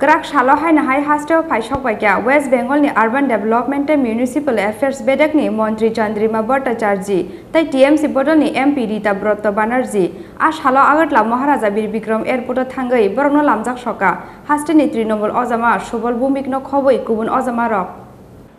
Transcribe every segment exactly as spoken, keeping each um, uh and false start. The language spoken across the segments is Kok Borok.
Kwrak salo haino hai hasteo phai sok bai kha West Bengal ni Urban Development tei Municipal Affairs bedek ni montri Chandrima Bhattacharjee tei T M C bodol ni M P Rita Brotto Banerjee. A salo Agartala Maharaja Bir Bikram Airport o thangwi borokno lamjak soka haste ni Trinamool ojama Subal Bhumik no khobwi kubun ojama rok.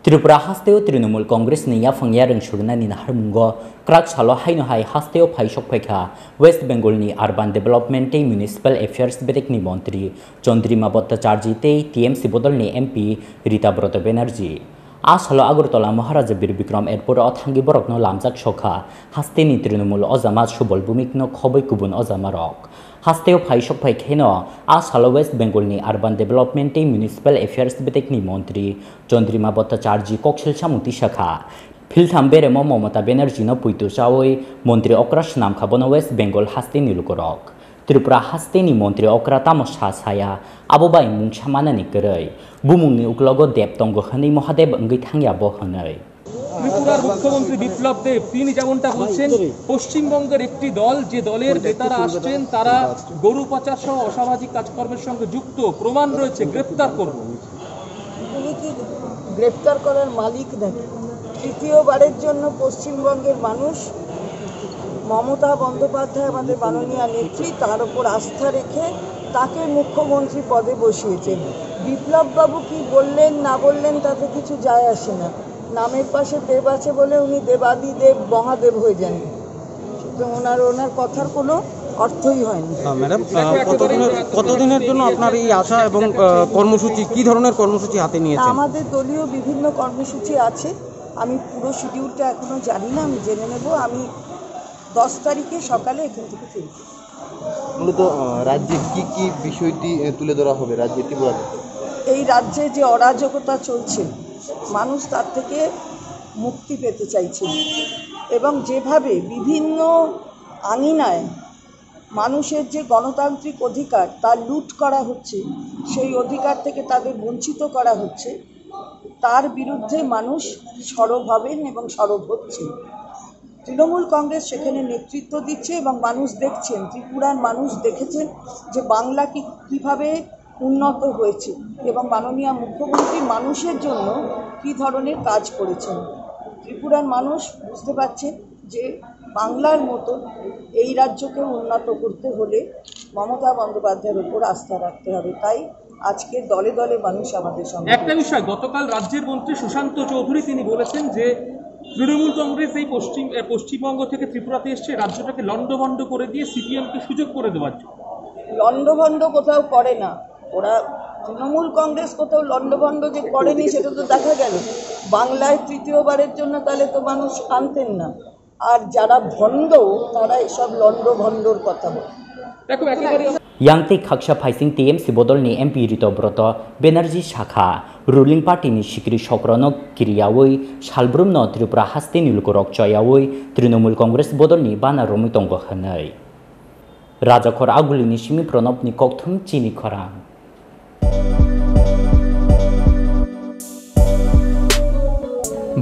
Tripura hasteo Trinamool Congress ni yaphang yarwng surinani naharmungo kwrak salo haino hai hasteo phai sok phai kha West Bengal ni Urban Development tei Municipal Affairs bedek ni montri Chandrima Bhattacharjee tei T M C bodol ni M P Rita Brotto Banerjee. A salo Agartala Maharaja Bir Bikram Airport o thangwi borokno lamjak sokha haste ni Trinamool ojama Subal Bhumik no khobwi kubun ojama rok. Hasteo phai sok phai kheno a salo West Bengal ni Urban Development tei Municipal Affairs bedek ni montri Chandrima Bhattacharjee koksil samung tisakha. Philtham beremo Mamata Banerjee no puitu chawi montri okra swnam kha bono West Bengal haste ni lukurok. Tripura haste ni montri okra tamo sa saya, abo bai mungsa manani kwrwi. Bumungni uklogo Dev tongo hwnwi Mahadev wngwi thangya bo hwnwi. ত্রিপুরার মুখ্যমন্ত্রী বিপ্লব দেব, তিনি যেমনটা বলছেন, পশ্চিমবঙ্গের একটি দল, যে দলের নেতারা আসছেন, তারা গরু পাচার সহ অসামাজিক কাজকর্মের সঙ্গে যুক্ত, প্রমাণ রয়েছে, গ্রেপ্তার করব। উনি কি গ্রেপ্তার করার মালিক নাকি? তৃতীয়বারের জন্য পশ্চিমবঙ্গের মানুষ মমতা বন্দ্যোপাধ্যায়, আমাদের মাননীয় নেত্রী, তার উপর আস্থা রেখে তাকে মুখ্যমন্ত্রী পদে বসিয়েছেন। বিপ্লব বাবু কি বললেন না বললেন, তাতে কিছু যায় আসে না। নামের পাশে দেব আছে বলে উনি দেবাদিদেব মহাদেব হয়ে যান। তো ওনার, ওনার কথার কোনো অর্থই হয়নি। হ্যাঁ, ম্যাডাম, আহ, কতদিনের, কতদিনের জন্য আপনার এই আশা এবং, আহ, কর্মসূচি, কি ধরনের কর্মসূচি হাতে নিয়েছেন? আমাদের দলীয় বিভিন্ন কর্মসূচি আছে, আমি পুরো শিডিউলটা এখনো জানি না, আমি জেনে নেব। আমি দশ তারিখে সকালে এখান থেকে ফিরব। মূলত, আহ, রাজ্যে কি কি বিষয়টি, আহ, তুলে ধরা হবে রাজ্যে, ত্রিপুরাতে? এই রাজ্যে যে অরাজকতা চলছে, মানুষ তার থেকে মুক্তি পেতে চাইছে এবং যেভাবে বিভিন্ন আঙিনায় মানুষের যে গণতান্ত্রিক অধিকার, তা লুট করা হচ্ছে, সেই অধিকার থেকে তাদের বঞ্চিত করা হচ্ছে, তার বিরুদ্ধে মানুষ সরব হবেন এবং সরব হচ্ছেন। তৃণমূল কংগ্রেস সেখানে নেতৃত্ব দিচ্ছে এবং মানুষ দেখছেন, ত্রিপুরার মানুষ দেখেছেন যে বাংলা কি, কিভাবে উন্নত হয়েছে এবং মাননীয় মুখ্যমন্ত্রী মানুষের জন্য কি ধরনের কাজ করেছেন। ত্রিপুরার মানুষ বুঝতে পারছেন যে বাংলার মতন এই রাজ্যকে উন্নত করতে হলে মমতা বন্দ্যোপাধ্যায়ের উপর আস্থা রাখতে হবে। তাই আজকে দলে দলে মানুষ আমাদের সঙ্গে একটা রয়েছে। বিষয়, গতকাল রাজ্যের মন্ত্রী সুশান্ত চৌধুরী তিনি বলেছেন যে তৃণমূল কংগ্রেস এই পশ্চিম, এ, পশ্চিমবঙ্গ থেকে ত্রিপুরাতে এসছে রাজ্যটাকে লণ্ডভণ্ড করে দিয়ে সিপিএম কে সুযোগ করে দেওয়ার জন্য। লণ্ডভণ্ড কোথাও করে না ওরা। তৃণমূল কংগ্রেস কোথাও লণ্ডভণ্ড যে করেনি সেটা তো দেখা গেল। বাংলায় তৃতীয়বারের জন্য তাহলে তো মানুষ আনতেন না। আর যারা ভণ্ড, তারা এসব লণ্ডভণ্ডর কথা বলে। দেখো, একেবারে Yang tei khaksa phaising T M C bodolni M P Rita Brotto Banerjee sakha, ruling party ni sikri sokrono kiriyawi salbrumno Tripura hasteni lukurok choyawi Trinamool Congress bodolni bana romwi tongo hwnwi. Rajakhor Agulini simi Pranabni kokthum chini khorang.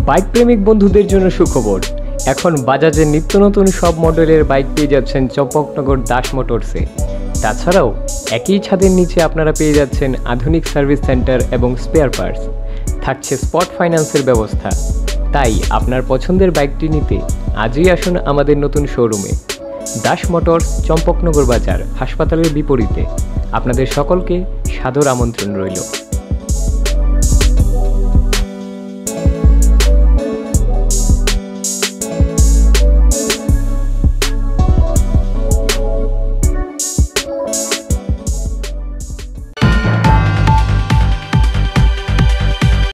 Bike প্রেমিক বন্ধুদের জন্য সুখবর। এখন বাজাজের নিত্য নতুন সব মডেলের বাইক পেয়ে যাচ্ছেন চম্পকনগর দাস মোটরসে। তাছাড়াও একই ছাদের নিচে আপনারা পেয়ে যাচ্ছেন আধুনিক সার্ভিস সেন্টার এবং স্পেয়ার পার্টস। থাকছে স্পট ফাইন্যান্সের ব্যবস্থা। তাই আপনার পছন্দের বাইকটি নিতে আজই আসুন আমাদের নতুন শোরুমে। দাস মোটরস, চম্পকনগর বাজার, হাসপাতালের বিপরীতে। আপনাদের সকলকে সাদর আমন্ত্রণ রইল।